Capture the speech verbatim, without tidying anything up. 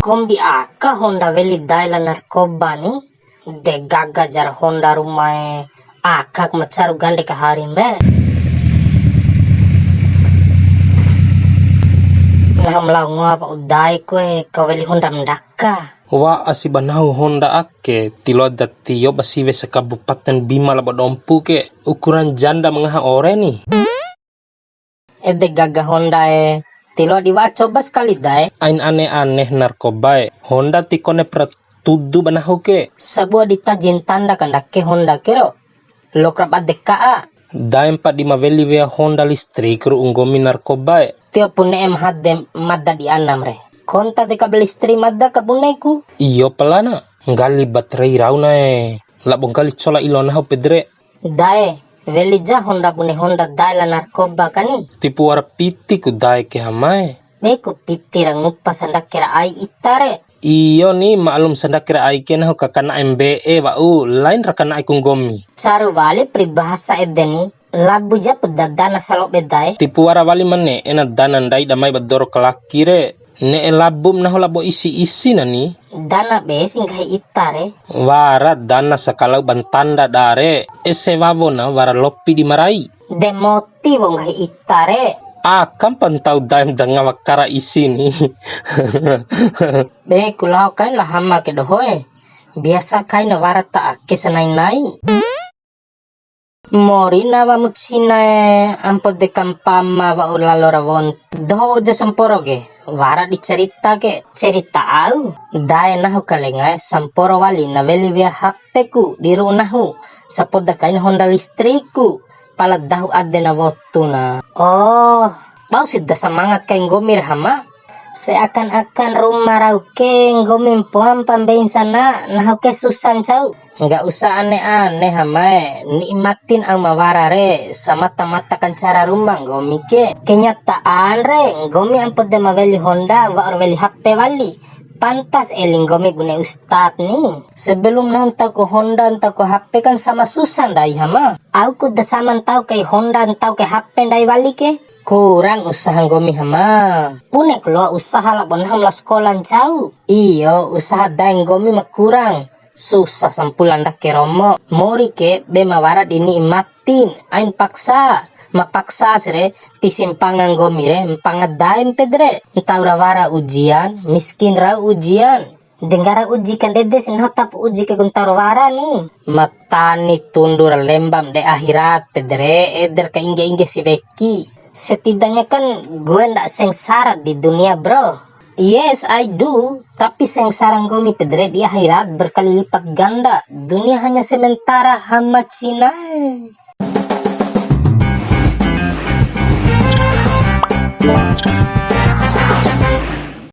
Kombi aka honda weli dae la narkoba ni, de gaga jar honda rumae aka ma caru gande ka harim re. Nahu ma lao ngoa wa'u dae kue ka weli honda ma ndaka. Wa'a si ba nahu honda ake, ti loa da tio ba siwe sa Kabupaten Bima labo Dompu ke, ukuran janda ma ngaha ore ni. Ede gaga honda e, ti loa di wa'a coba sakali dae. Ain aneh-aneh narkoba e, honda ti kone pra tudu ba nahu ke. Sabua di taji ntanda ka ndake honda ke ro, loak ra bade ka'a. Dae mpa di ma weli wea honda listrik ru'u nggomi narkoba e. Tio pu ne'e ma hade mada di anam re. Konta deka ba listrik mada ka bune ku. Iyo pala na, nggali baterai rau na e, labo nggali cola ilo nahu pede re. Dae, weli ja honda bune honda dae la narkoba ka ni. Tipu wara piti ku dae ke hamae. Be ku piti ra ngupa sandake ra ai ita re. Iyo ni, maklum sandake ra ai ke nahu ka kana'e mbe'e wa'u, lain ra kana'e ku nggomi. Caru wali peribahasa ede ni, labu japu dadana salobe dae. Tipu wara wali ma ne'e na dana ndai da mai ba doro kalaki re. Ne'e labum nahu labo isi-isi na ni. Dana be si nggahi ita re. Wara dana sakalau ba ntanda dare. Ese wawo na wara lopi di marai. De moti wa'u nggahi ita re. Akam pa ntau daem da ngawa kara isi ni. Be ku lao kain la hama ke doho e. Biasa kain wara ta ake sanai-nai. Mori nawa mu cina e, ampo de kampama wa'u lalo ra wonta. Doho ja samporo ke, wara di cerita ke. Cerita au, dae nahu ka lenga e, samporo wali na weli wea H P ku di ru'u nahu. Sapoda kain honda listrik ku. Pala dahu ade na wotu na. Oh, bau si da semangat kai nggomi re hama. Seakan-akan ruma rau ke nggomi mpoa mpa mbein sana, nahu ke susah ncau. Nggak usah aneh-aneh hamae, nikmatin au ma wara re, samata-mata kancara ruma nggomi ke. Kenyataan re, nggomi ampo de ma weli honda, wa'ur weli H P wali. Pantas eli nggomi bune ustad ni. Sebelum nahu ntau ku honda, ntau ku H P kan sama susah ndai hama. Au ku da sama ntau kai honda, ntau kai H P ndai wali ke. Kurang usaha nggomi hama. Bune ku loa usaha labo nahu ma lao sekola ncau. Iyo, usaha dae nggomi ma kurang. Susah sampula ndake romo. Mori ke be ma wara di nikmatin. Ain paksa. Ma paksa si re, tisi mpanga nggomi re, mpanga dae mpede re. Ntau ra wara ujian, miskin rau ujian. De nggara uji kandede si nahu, tapu uji ke ku ntau ra wara ni. Ma tani tundu ra lembam de akhirat pede re, eder ka ingge-ingge si weki. Setidaknya kan gue ndak sengsara di dunia, bro. Yes, I do. Tapi sengsara nggomi pede re di akhirat berkali lipat ganda. Dunia hanya sementara, hama cina e.